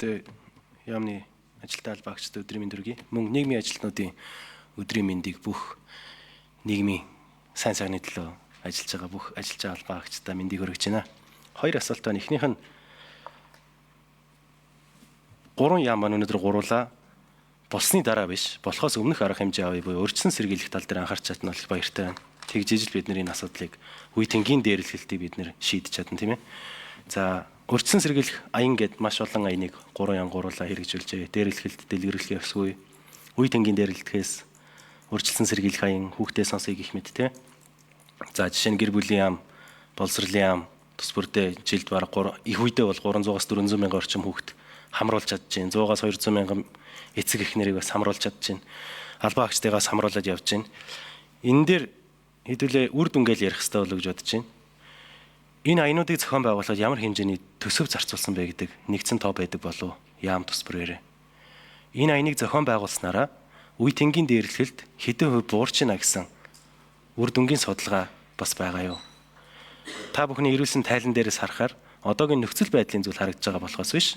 Тэ яамны ажилтаа албаагчдад өдрийн мэнд хүргэе. Мөн нийгмийн ажилтнуудын өдрийн мэндийг бүх нийгмийн сайн сайхны төлөө ажиллаж байгаа бүх ажиллаж байгаа албаагчдаа мэндийг хүргэж байна. Хоёр асуулт байна. Эхнийх нь гурван яам маань өнөөдөр гуруулаа болсны дараа биш, болохоос өмнөх арга хэмжээ авъя буюу урьдчилан сэргийлэх тал дээр анхаарч чадна бол баяртай байна. Тэгж ижил бид нар энэ асуудлыг үе тэнгийн дээрлэлтийг бид нэр шийдэж чадна, тийм ээ. За, урьдчилан сэргийлэх аян гэд маш олон аяныг гурван ян гуруулаа хэрэгжүүлжээ. Дээрлэлт, дэлгэрүүлэх ёсгүй. Үе тэнгийн дээрлэлтгэхээс урьдчилан сэргийлэх аян, хүүхдээ сонсъё гэх мэт, тийм. За, жишээ нь гэр бүлийн яам, боловсролын яам тус бүрдээ жилд бараг 3 их үедээ бол 300-аас 400 мянган орчим хүүхэд хамруулж чадж байна. 100-аас 200 мянган эцэг эх нарыг бас хамруулж чадж байна. Албан агчдыгаас хамруулад явж байна. Энэ дээр хэдүүлээ үр дүнгээл ярих хэрэгтэй болов гэж бодож байна. Энэ аянуудыг зохион байгуулахад ямар хэмжээний төсөв зарцуулсан бэ гэдэг нэгдсэн тоо байдаг болов яам тус бүрээрээ. Энэ аяныг зохион байгуулснараа үе тэнгийн дээрлэхэлд хэдэн хувь буурч байна гэсэн үр дүнгийн судалгаа бас байгаа юу? Та бүхний ирүүлсэн тайлан дээрээс харахаар одоогийн нөхцөл байдлын зүйл харагдаж байгаа болохоос биш.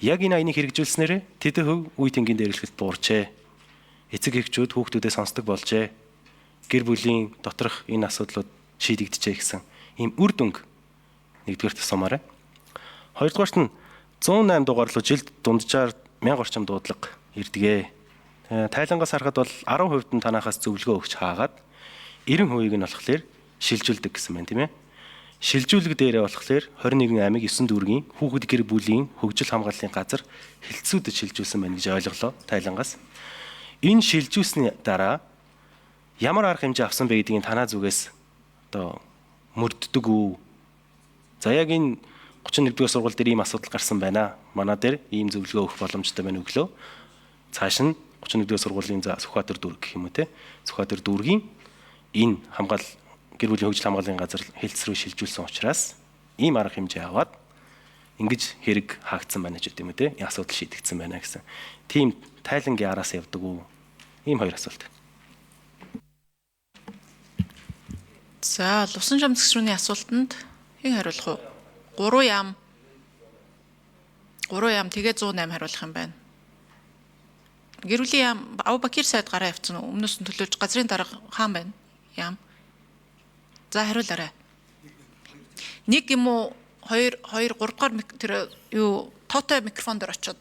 Яг энэ аяныг хэрэгжүүлснээрээ тэдэн хувь үе тэнгийн дээрлэхэлд буурчээ. Эцэг эхчүүд хүүхдүүдээ сонсдог болжээ. Гэр бүлийн доторх энэ асуудлууд шийдэгдэжээ гэсэн ийм үр дүнг нэгдүгээрт асуумаар. Хоёрдугаарт нь 108 дугаар руу жилд дунджаар 1000 орчим дуудлага ирдэгэ. Тайлангаас харахад бол 10% нь танахаас зөвлөгөө өгч хаагаад 90%-ийг нь болохоор шилжүүлдэг гэсэн байна, тийм ээ. Шилжүүлэг дээрээ болохоор 21 аймаг 9 дүүргийн хүүхэд гэр бүлийн хөгжил хамгааллын газар хэлтсүүдэд шилжүүлсэн байна гэж ойлголоо тайлангаас. Энэ шилжүүлсний дараа ямар арга хэмжээ авсан бэ гэдгийг танаа зүгээс одоо мөрддөг үү? За, яг энэ 31-р сургууль дээр ийм асуудал гарсан байна. Манай дээр ийм зөвлөгөө өгөх боломжтой байна өглөө. Цааш нь 31-р сургуулийн за Сүхбаатар дүүрэг гэх юм уу те. Сүхбаатар дүүргийн энэ хамгаал гэр бүлийн хөгжил хамгааллын газар хэлц рүү шилжүүлсэн учраас ийм арга хэмжээ аваад ингэж хэрэг хаагдсан байна ч гэдэг юм уу те. Асуудал шийдэгдсэн байна гэсэн. Тийм тайлангийн араас явдаг уу? Ийм хоёр асуулт. За, Лусан жам гишүүний асуултанд хэн хариулах вэ? 3 яам. 3 яам тэгээ 108 хариулах юм байна. Гэр бүлийн яам Абубакир сайд гараа явцсан уу? Өмнөөс нь төлөөлж газрын дарга хаан байна? Яам. За, хариулаарай. Нэг юм уу 2 2 3 дугаар тэр юу тоотой микрофон дээр очиод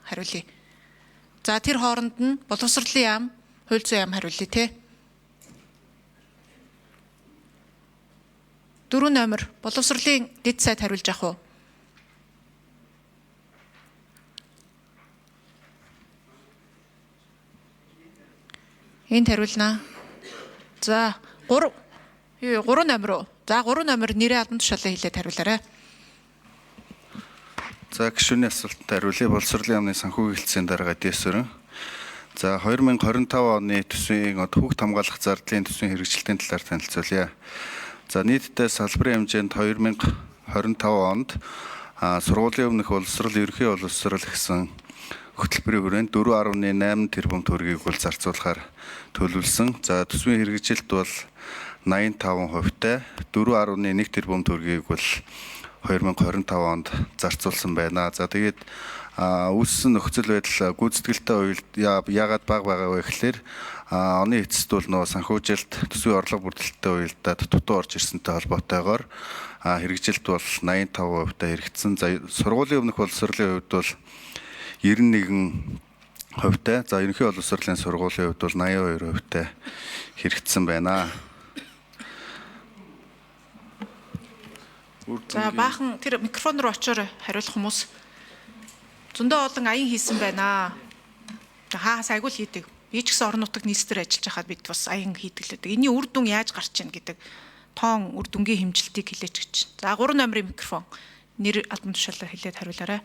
хариулъя. За, тэр хооронд нь боловсролын яам, хууль зүйн яам хариулъя те. 4 номер боловсролын дэд сайд хариулж авах уу? Энд хариулнаа. За, 3 юу 3 номер уу? За, 3 номер нэрээ албан тушаалаа хэлээд хариулаарай. За, гишүүний асуултанд хариулъя. Боловсролын яамны санхүүгийн хэлтсийн дарга Дэсүрэн. За, 2025 оны төсвийн одоо хүүхд хамгаалах зардлын төсвийн хэрэгжилтийн талаар танилцуулъя. За, нийтдээ салбарын хэмжээнд 2025 онд сургуулийн өмнөх боловсрол, ерөнхий боловсрол гэсэн хөтөлбөрийн хүрээнд 4.8 тэрбум төгрөгийг бол зарцуулахаар төлөвлөсөн. За, төсвийн хэрэгжилт бол 85%-тай 4.1 тэрбум төгрөгийг бол 2025 онд зарцуулсан байна. За, тэгээд үүссэн нөхцөл байдал гүйцэтгэлтэй уялд яагаад бага байгаа вэ гэхлээр оны эцэст бол нөгөө санхүүжилт төсвийн орлого бүрдэлттэй уялдаад дутуу орж ирсэнтэй холбоотойгоор хэрэгжилт бол 85% та хэрэгжсэн. За, сургуулийн өмнөх боловсролын хувьд бол 91% тай. За, ерөнхий боловсролын сургуулийн хувьд бол 82% тай хэрэгжсэн байна. За, баахан тэр микрофон руу очиорой хариулах хүмүүс. Зөндөө олон аян хийсэн байна. Хаас айгуул хийдэг. Би ч гэсэн орон нутагт нийслэлээр ажиллаж байхад бид бас аян хийдэг л гэдэг. Энийн үр дүн яаж гарч ийн гэдэг тоон үр дүнгийн хэмжилтийг хэлээч гэж. За, 3 номерын микрофон. Нэр албан тушаалаа хэлээд хариулаарай.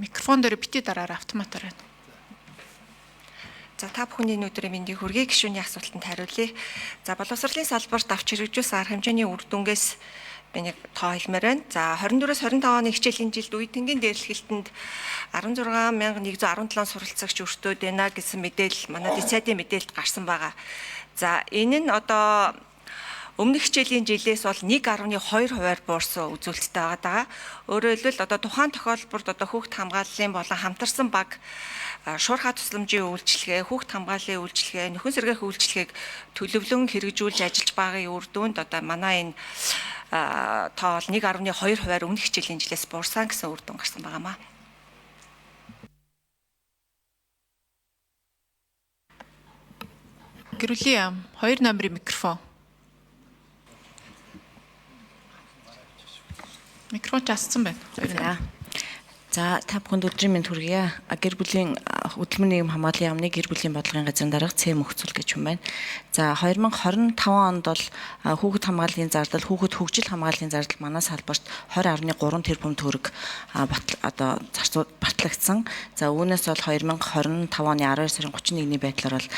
Микрофон дээр бити дараарай, автоматар байна. За, та бүхний өнөөдрийн мэндийг хүргэе. Гишүүний асуултанд хариулъя. За, боловсролын салбарт авч хэрэгжүүлсэн арга хэмжээний үр дүнгээс би нэг тоо хэлмээр байна. За, 24-өөс 25 оны хичээлийн жилд үе тэнгийн дээрлэхэлтэнд 16117 суралцагч өртөөд байна гэсэн мэдээлэл манай дэцайдын мэдээлэлд гарсан байгаа. За, энэ нь одоо Өмнөх хичээлийн жилээс бол 1.2% буурсан үзүүлэлттэй байгаа. Өөрөөр хэлбэл одоо тухайн тохиолдолд одоо хүүхд хамгааллын болон хамтарсан баг шуурхай тусламжийн үйлчилгээ, хүүхд хамгааллын үйлчилгээ, нөхөн сэргээх үйлчилгээг төлөвлөн хэрэгжүүлж ажиллаж байгаагийн үр дүнд одоо манай энэ тоо бол 1.2% өмнөх хичээлийн жилээс буурсан гэсэн үр дүн гарсан байгаамаа. Гэр бүлийн яам 2 номерын микрофон. Микрофон ч асцсан байна. 2 номер. За та бүхэнд өдрийн мэнд хүргье. Гэр бүлийн хөдөлмөр нийгэм хамгааллын яамны гэр бүлийн бодлогын газрын дарга Цэм Мөхцөл гэж хүн байна. За 2025 онд бол хүүхэд хамгааллын зардал, хүүхэд хөгжил хамгааллын зардал манай салбарт 20.3 тэрбум төгрөг одоо зарцуул батлагдсан. За үүнээс бол 2025 оны 12 сарын 31-ний байдлаар бол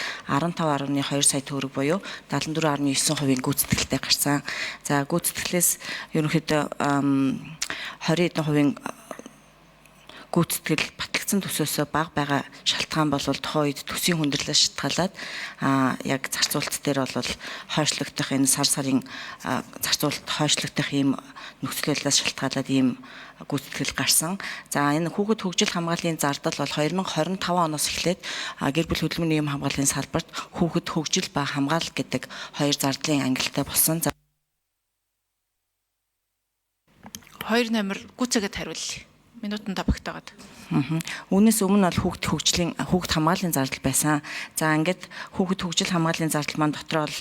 15.2 сая төгрөг буюу 74.9% гүйцэтгэлтэй гарсан. За гүйцэтгэлээс ерөнхийдөө 20 хэдэн хувийн гүйцэтгэл батлагдсан төсөөсөө бага байгаа шалтгаан бол тухайн үед төсвийн хүндрэлээс шалтгаалаад яг зарцуулалт дээр бол хойшлогдох энэ сар сарын зарцуулалт хойшлогдох ийм нөхцөл байдлаас шалтгаалаад ийм гүйцэтгэл гарсан. За энэ хүүхэд хөгжил хамгааллын зардал бол 2025 оноос эхлээд гэр бүл хөдөлмөр нийгэм хамгааллын салбарт хүүхэд хөгжил ба хамгаалал гэдэг хоёр зардлын ангилалтай болсон. 2 номер гүйцээгээд хариулъя. Минутанд багтаагаад. Үүнээс өмнө бол хүүхд хөгжлийн хүүхд хамгааллын зардал байсан. За ингээд хүүхэд хөгжил хамгааллын зардал маань дотроо бол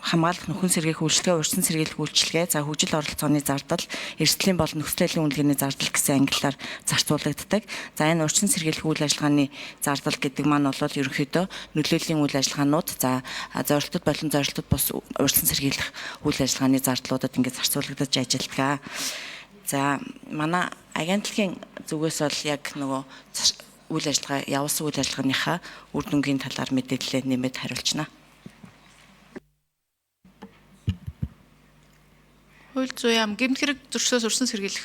хамгаалах нөхөн сэргээх үйлчилгээ, урьдчилан сэргийлэх үйлчилгээ, за хөгжил оролцооны зардал, эрсдлийн болон нөхцөлийн үнэлгээний зардал гэсэн ангиллаар зарцуулагддаг. За энэ урьдчилан сэргийлэх үйл ажиллагааны зардал гэдэг маань бол ерөнхийдөө нөлөөллийн үйл ажиллагаанууд, за зорилтод болон зорилтод бус урьдчилан сэргийлэх үйл ажиллагааны зардлуудад ингээд зарцуулагдаж ажилладаг. За манай агентлагийн зүгээс бол яг нөгөө үйл ажиллагаа явуулсан үйл ажиллагааныхаа үр дүнгийн талаар мэдээлэлээ нэмээд хариулчихна. Хууль зүйн яам гэмт хэрэг зөрчлөөс өрсөн сэргийлэх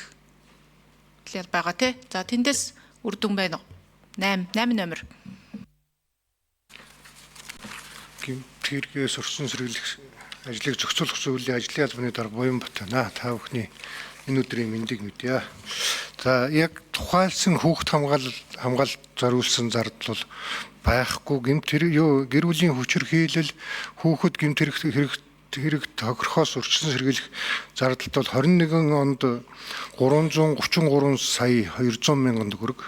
талаар байгаа тий. За тэндээс үр дүн байна уу? 8 8 номер. Гэмт хэрэгээс өрсөн сэргийлэх ажлыг зохицуулах зүйлийн ажлын албаны дарга Буянбат байна. Та бүхний энэ өдрийн мэндийг мэдье. За яг тухайлсан хүүхд хамгаалалт зориулсан зардал бол байхгүй. Гэмт хэрэг гэр бүлийн хүчирхийлэл, хүүхэд гэмт хэрэг тохирохоос урьдчилан сэргийлэх зардалд бол 21 онд 333 сая 200 мянган төгрөг,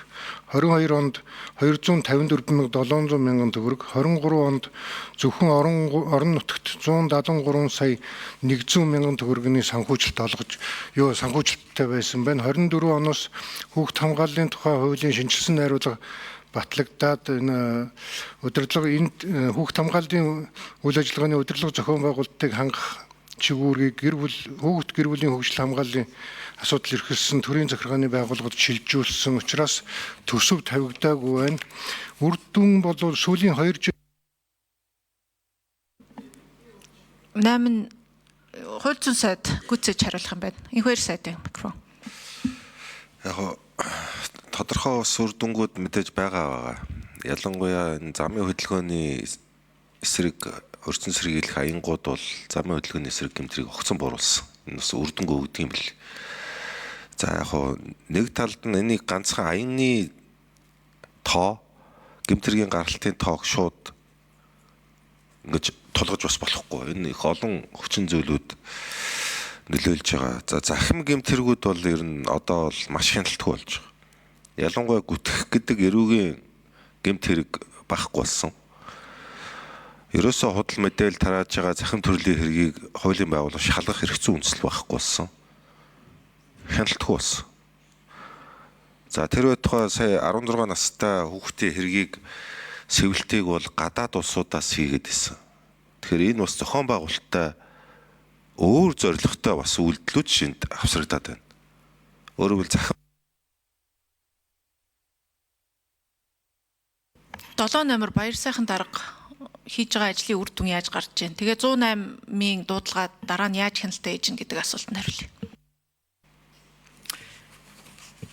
22 онд 254 700 мянган төгрөг, 23 онд зөвхөн орон нутагт 173 сая 100 мянган төгрөгийн санхүүжилт олгож санхүүжилттэй байсан байна. 24 оноос хүүхд хамгааллын тухай хуулийн шинэчилсэн найруулга батлагдаад энэ удирдлага энэ хүүхд хамгааллын үйл ажиллагааны удирдлага зохион байгуулалтыг хангах чигүүргийг гэр бүл хүүхд гэр бүлийн хөгжил хамгааллын асуудал эрхэлсэн төрийн захиргааны байгууллагад шилжүүлсэн учраас төсөв тавигдаагүй байна. Үр дүн бол сүүлийн 2 жил 8 хууль зүйн сайд гүйцээж хариулах юм байна. Инх хоёр сайдын микрофон. Яг тодорхой ус үр дүнгууд мэдээж байгаа. Ялангуяа энэ замын хөдөлгөөний эсрэг урьдчилан сэргийлэх аянгууд бол замын хөдөлгөөний эсрэг гэмтрийг огцон бууруулсан. Энэ бас үр дүнгээ өгдөг юм бэл. За яг хуу нэг талд нь энийг ганцхан аянны тоо гэмтрийн гаралтын тоог шууд ингэж тулгаж бас болохгүй. Энэ их олон хүчин зүйлүүд нөлөөлж байгаа. За захим гэмтэргүүд бол ер нь одоо бол маш хяналтгүй болж байгаа. Ялангуяа гүтгэх гэдэг эрүүгийн гэмт хэрэг байхгүй болсон. Ерөөсөө худал мэдээлэл тарааж байгаа захим төрлийн хэргийг хуулийн байгууллага шалгах хэрэгцээ үндэслэл байхгүй болсон. Хяналтгүй болсон. За тэр байтугай сая 16 настай хүүхдийн хэргийг сэвлтийг бол гадаад улсуудаас хийгээд исэн. Тэгэхээр энэ бас зохион байгуулалттай өөр зорилготой бас үйлдэлүүд шинд авсрагдаад байна. Өөрөөр хэлбэл захим 7 номер Баяр сайхан дарга хийж байгаа ажлын үр дүн яаж гарч байна? Тэгээ 108-ийн дуудлага дараа нь яаж хяналттай хийж гин гэдэг асуултанд хариулъя.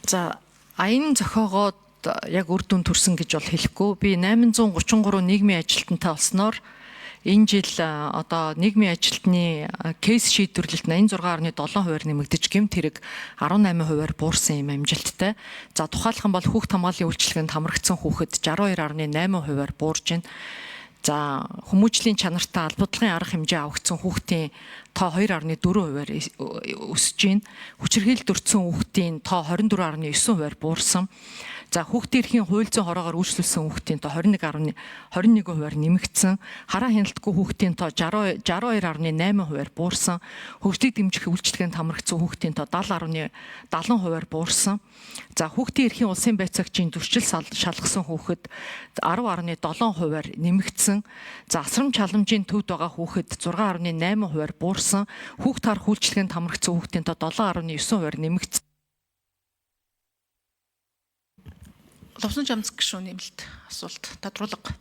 За аян зохиогоод яг үр дүн төрсөн гэж бол хэлэхгүй. Би 833 нийгмийн ажилтнтай болсноор Энэ жил одоо нийгмийн ажилтны кейс шийдвэрлэлт 86.7% нэмэгдэж, гэмт хэрэг 18%-аар буурсан юм амжилттай. За, тухайлах юм бол хүүхд хамгааллын үйлчилгээнд хамрагдсан хүүхэд 62.8%-аар буурж байна. За, хүмүүжлийн чанартай албадлагын арга хэмжээ авагдсан хүүхдийн тоо 2.4%-аар өсөж байна. Хүчирхийлэлд өртсөн хүүхдийн тоо 24.9%-аар буурсан. За, хүүхдийн эрхийн хууль зүйн хороогоор үйлчлүүлсэн хүүхдийн тоо 21.21%-аар нэмэгдсэн. Хараа хяналтгүй хүүхдийн тоо 62.8%-аар буурсан. Хөгжлийг дэмжих үйлчилгээнд хамрагдсан хүүхдийн тоо 70.70%-аар буурсан. За, хүүхдийн эрхийн улсын байцаагчийн зөрчил шалгасан хүүхэд 10.7%-аар нэмэгдсэн. За, асрамж халамжийн төвд байгаа хүүхэд 6.8%-аар буурсан. Хүүхд харах үйлчилгээнд хамрагдсан хүүхдийн тоо 7.9%-аар нэмэгдсэн. Лувсан жамц гишүүн нэмэлт асуулт тодруулга.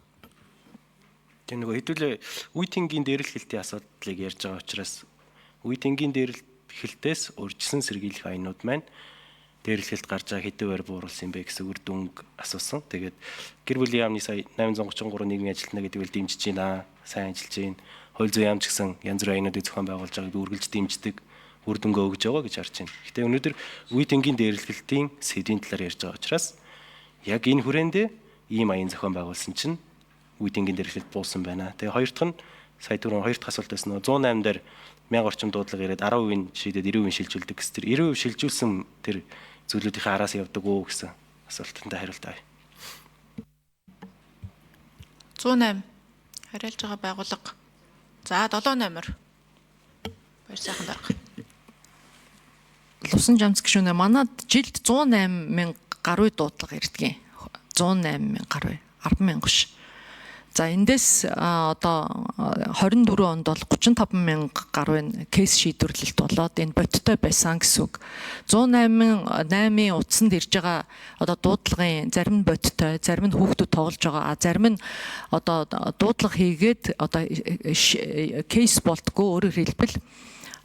Тэр нөгөө хэдүүлээ үе тэнгийн дээрлэхэлтийн асуудлыг ярьж байгаа учраас үе тэнгийн дээрлэхэлтээс урьдчилан сэргийлэх аянууд маань дээрлэхэлт гарч байгаа хэдэн бууруулсан юм бэ гэсэн үр дүнг асуусан. Тэгээд гэр бүлийн яамны сая 833 нийгмийн ажилтнаа гэдэг үйл дэмжиж байна. Сайн ажиллаж байна. Хууль зүйн яам ч гэсэн янз бүрийн аянуудыг зохион байгуулж байгааг би үргэлж дэмждэг, үр дүнгээ өгж байгаа гэж харж байна. Гэтэ өнөөдөр үе тэнгийн дээрлэхэлтийн сэдвийн талаар ярьж байгаа учраас яг энэ хүрээндээ ийм аян зохион байгуулсан чинь үе тэнгийн дээрлэхэлт буусан байна. Тэгээ хоёр дахь нь сая түрүүн хоёр дахь асуулт байсан нөө 108 дээр 1000 орчим дуудлага ирээд 10% нь шийдээд 90% шилжүүлдэг гэсэн. Тэр 90% шилжүүлсэн тэр зүйлүүдийнхээ араас явдаг уу гэсэн асуултанд хариулт авъя. 108 хариулж байгаа байгууллага. За, 7 номер. Баяр сайхан дарга. Лувсан жамц гишүүнээ, манад жилд 108 мянга гаруй дуудлага ирдэг. 108 мянга гаруй, 10 мянга биш. За, эндээс одоо 24 онд бол 35 мянга гаруй кейс шийдвэрлэлт болоод энэ бодиттой байсан гэсэн үг. 108 8-ын утсанд ирж байгаа одоо дуудлагын зарим нь бодиттой, зарим нь хүүхдүүд тоглож байгаа, зарим нь одоо дуудлага хийгээд одоо кейс болдгоо, өөрөөр хэлбэл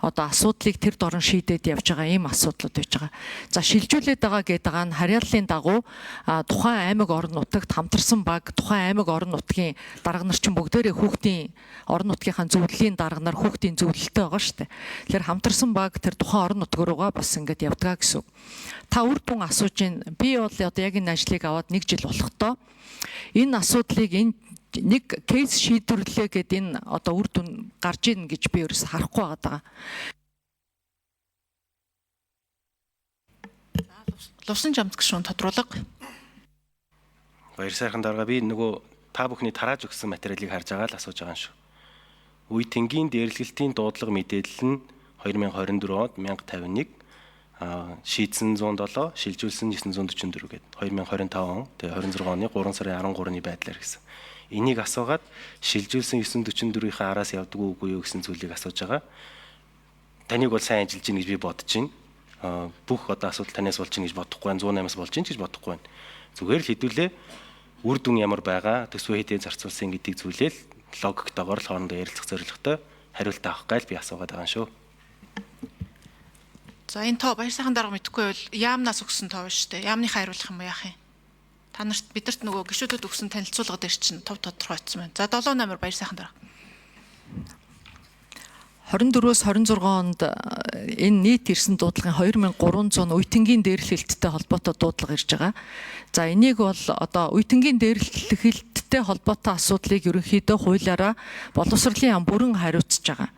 одоо асуудлыг тэр дорн шийдээд явж байгаа ийм асуудлууд байж байгаа. За, шилжүүлээд байгаа гэдэг байгаа нь харьяаллын дагуу тухайн аймаг орон нутагт хамтарсан баг, тухайн аймаг орон нутгийн дарга нар чинь бүгдээрээ хүүхдийн орон нутгийнхаа зөвлөлийн дарга нар, хүүхдийн зөвлөлтөй байгаа шүү дээ. Тэгэхээр хамтарсан баг тэр тухайн орон нутг руугаа бас ингээд явдгаа гэсэн үг. Та үр дүн асууж байна. Би бол одоо яг энэ ажлыг аваад нэг жил болохдоо энэ асуудлыг энэ нэг кейс шийдвэрлээ гэд энэ одоо үр дүн гарч ийн гэж би ерөөс харахгүй байгаа. Лувсан жамц гишүүн тодруулга. Баяр сайхан дарга, би нөгөө та бүхний тарааж өгсөн материалыг харж байгаа л асууж байгаа юм шүү. Үе тэнгийн дээрлэгэлтийн дуудлага мэдээлэл нь 2024 онд 1051, шийдсэн 107, шилжүүлсэн 944 гээд 2025 он, тэгээ 26 оны 3 сарын 13-ны байдлаар гэсэн. Энийг асуугаад шилжүүлсэн 944-ийнхээ араас явдаг үгүй юу гэсэн зүйлийг асууж байгаа. Таныг бол сайн ажиллаж гин гэж би бодож байна. Бүх одоо асуудал танаас болж гин гэж бодохгүй байна. 108-аас болж гин гэж бодохгүй байна. Зүгээр л хэдүүлээ үр дүн ямар байгаа, төсвөө хэдийн зарцуулсан гэдгийг зүйлээ л логиктойгоор л хоорондоо ярилцах зорилготой хариулт авах гайл би асуугаад байгаа юм шүү. За, энэ тоо баяр сайхан дарга мэдэхгүй байвал яамнаас өгсөн тоо шүү дээ. Яамныхаа хариулах юм уу, яах юм? Та нарт бидэрт нөгөө гишүүдэд өгсөн танилцуулга дээр чинь тов тодорхойлцсон байна. За, 7 номер баяр сайхан дарга. 24-өөс 26 онд энэ нийт ирсэн дуудлагын 2300 үе тэнгийн дээрлэхэлттэй холбоотой дуудлага ирж байгаа. За, энийг бол одоо үе тэнгийн дээрлэхэлттэй холбоотой асуудлыг ерөнхийдөө хуулиараа боловсролын яам бүрэн хариуцж байгаа.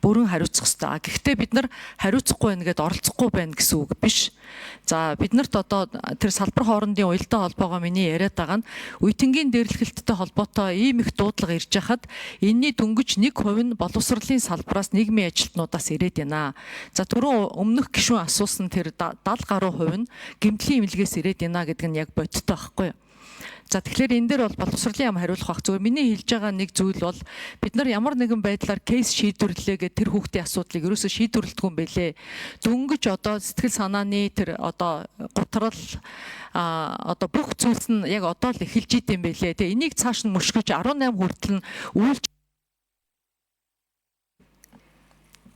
Бүрэн хариуцах ёстой. Гэхдээ бид нар хариуцахгүй байна гэдээ оролцохгүй байна гэсэн үг биш. За, бид нарт одоо тэр салбар хоорондын уялдаа холбоогоо миний яриад байгаа нь үе тэнгийн дээрлэхэлттэй холбоотой ийм их дуудлага ирж хахад энэний дөнгөж 1% нь боловсролын салбараас, нийгмийн ажилтнуудаас ирээд байна. За, түрүүн өмнөх гишүүн асуусан тэр 70 гаруй хувь нь гэмтлийн эмнэлгээс ирээд байна гэдэг нь яг бодиттой байхгүй юу? За, тэгэхээр энэ дээр бол боловсролын яам хариулах бах. Зүгээр миний хэлж байгаа нэг зүйл бол бид нар ямар нэгэн байдлаар кейс шийдвэрлэлээ гэх тэр хүүхдийн асуудлыг ерөөсөө шийдвэрлэдэггүй юм бэлээ. Дөнгөж одоо сэтгэл санааны тэр одоо гутрал, одоо бүх зүйлс нь яг одоо л эхэлж идэм бэлээ. Тэгээ энийг цааш нь мөшгөж 18 хүртэл нь үйлч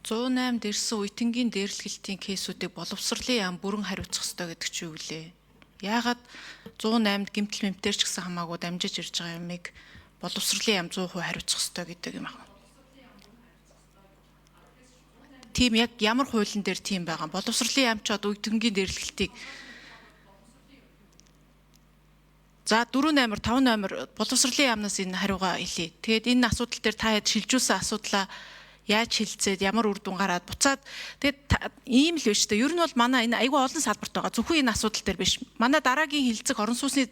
108 дэрсэн үе тэнгийн дээрлэхэлтийн кейсүүдийг боловсролын яам бүрэн хариуцах ёстой гэдэг чи юу гэлээ? Яагаад 108-д гэмтэл мэмтэр ч гэсэн хамаагүй дамжиж ирж байгаа юмыг Боловсролын яам 100% хариуцах ёстой гэдэг юм байна. Тийм яг ямар хуулийн дээр тийм байгаа. Боловсролын яам ч одоо үе тэнгийн дээрлэхэлтийг За 4 номер 5 номер боловсролын яамнаас энэ хариугаа хэлье. Тэгээд энэ асуудал дээр та хэд шилжүүлсэн асуудлаа яаж хилцээд ямар үр дүн гараад буцаад тэгээд ийм л биш үү. Ер нь бол манай энэ айгүй олон салбарт байгаа. Зөвхөн энэ асуудал дээр биш. Манай дараагийн хилцэх орон сууцны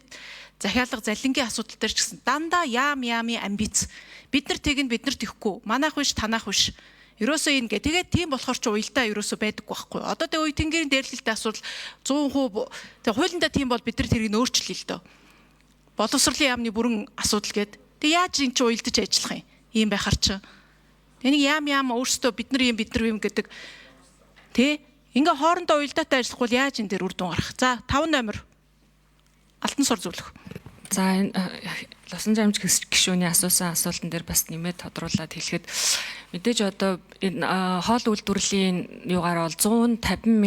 захиалга залингийн асуудал дээр ч гэсэн дандаа яам яамын амбиц. Бид нар тэгнэ, бид нар тэхгүй. Манайх биш, танах биш. Ерөөсөө энэ гэ. Тэгээд тийм болохоор ч уялдаа ерөөсөө байдаггүй байхгүй. Одоо тэг үе тэнгэрийн дээрлэлтэй асуудал 100%. Тэг хуулиндаа тийм бол бид нар тэрийг нөөрчлөе л дөө. Боловсролын яамны бүрэн асуудал гээд. Тэг яаж эн чинь уялдаж ажиллах юм? Ийм байхар чинь. Энийг яам яам өөрсдөө бид нар юм бид нар юм гэдэг. Тэ? Ингээ хоорондоо уялдаатай ажиллахгүй бол яаж энэ дээр үр дүн гарах? За 5 номер. Алтан сур зөвлөх. За энэ Лусан жамж гишүүний асуусан асуултан дээр бас нэмээд тодруулаад хэлэхэд мэдээж одоо энэ хоол үйлдвэрлэлийн юугаар бол 150 м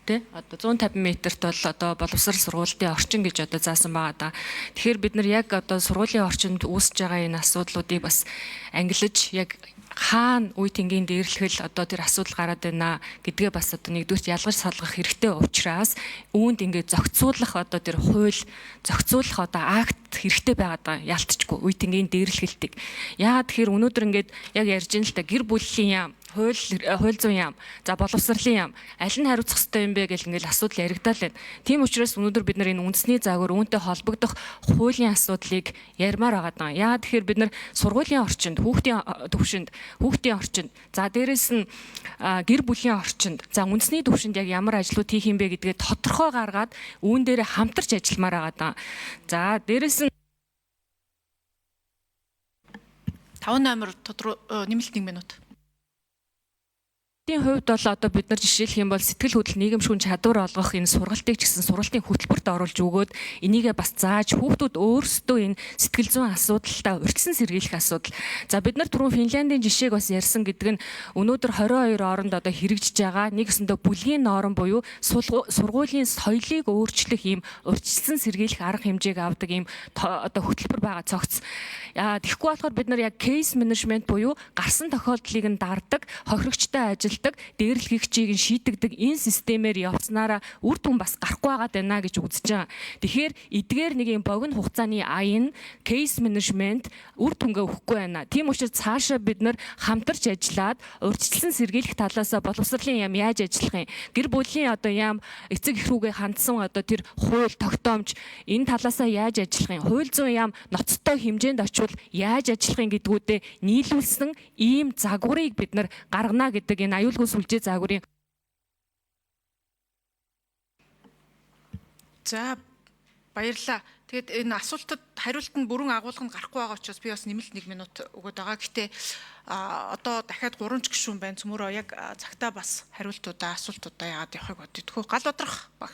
тэ одоо 150 метрт бол одоо боловсрал сургуулийн орчин гэж одоо заасан байгаа да. Тэгэхээр бид нар яг одоо сургуулийн орчинд үүсэж байгаа энэ асуудлуудыг бас ангилаж яг хаана үе тэнгийн дээрлэхэл одоо тэр асуудал гараад байна гэдгээ бас одоо нэгдүгürt ялгаж салгах хэрэгтэй учраас үүнд ингээд зохицуулах одоо тэр хууль зохицуулах одоо акт хэрэгтэй байгаад байгаа ялтчгүй үе тэнгийн дээрлэхэлтийг. Яагаад тэгэхээр өнөөдөр ингээд яг ярьж ин л та гэр бүлийн яам хууль зүйн яам, за боловсролын яам аль нь хариуцах ёстой юм бэ гэл ингээл асуудал яригдаал байна. Тийм учраас өнөөдөр бид нар энэ үндэсний загвар үүнтэй холбогдох хуулийн асуудлыг ярмаар байгаа даа. Яагаад тэгэхээр бид нар сургуулийн орчинд, хүүхдийн төвшөнд, хүүхдийн орчинд, за дээрэс нь гэр бүлийн орчинд, за үндэсний төвшөнд яг ямар ажлууд хийх юм бэ гэдгээ тодорхой гаргаад үүн дээр хамтарч ажилламаар байгаа даа. За дээрэс нь 5 номер нэмэлт 1 минут. Тийн хувьд бол одоо бид нар жишээлх юм бол сэтгэл хөдлөл нийгэмшүүн чадвар олгох энэ сургалтыг ч гэсэн сургалтын хөтөлбөрт оруулж өгөөд энийгээ бас зааж хүүхдүүд өөрсдөө энэ сэтгэл зүйн асуудалтай урьдчилан сэргийлэх асуудал. За бид нар түрүүн Финляндийн жишээг бас ярьсан гэдэг нь өнөөдөр 22 оронд одоо хэрэгжиж байгаа нэг өсөндөө бүлгийн норм буюу сургуулийн соёлыг өөрчлөх ийм урьдчилан сэргийлэх арга хэмжээг авдаг ийм одоо хөтөлбөр байгаа цогц. Тэгэхгүй болохоор бид нар яг кейс менежмент буюу гарсан тохиолдлыг нь дардаг, хохирогчтой ажил дээрлэгчийг нь шийдэгдэг энэ системээр явцнараа үр дүн бас гарахгүй байгаад байна гэж үзэж байгаа. Тэгэхээр эдгээр нэг юм богино хугацааны аян кейс менежмент үр дүнгээ өгөхгүй байна. Тийм учраас цаашаа бид нар хамтарч ажиллаад урьдчилан сэргийлэх талаасаа боловсролын яам яаж ажиллах юм, гэр бүлийн одоо яам эцэг эх рүүгээ хандсан одоо тэр хууль тогтоомж энэ талаасаа яаж ажиллах юм, хууль зүйн яам ноцтой хэмжээнд очивол яаж ажиллах юм гэдгүүдээ нийлүүлсэн ийм загварыг бид нар гаргана гэдэг энэ аюулгүй сүлжээ загварын. За баярлалаа. Тэгээд энэ асуултад хариулт нь бүрэн агуулга нь гарахгүй байгаа учраас би бас нэмэлт 1 минут өгöd байгаа. Гэхдээ одоо дахиад 3 ч гишүүн байна. Цөмөрөө яг цагтаа бас хариултуудаа асуултуудаа яагаад явахыг бодъё. Төхөө гал бадрах баг.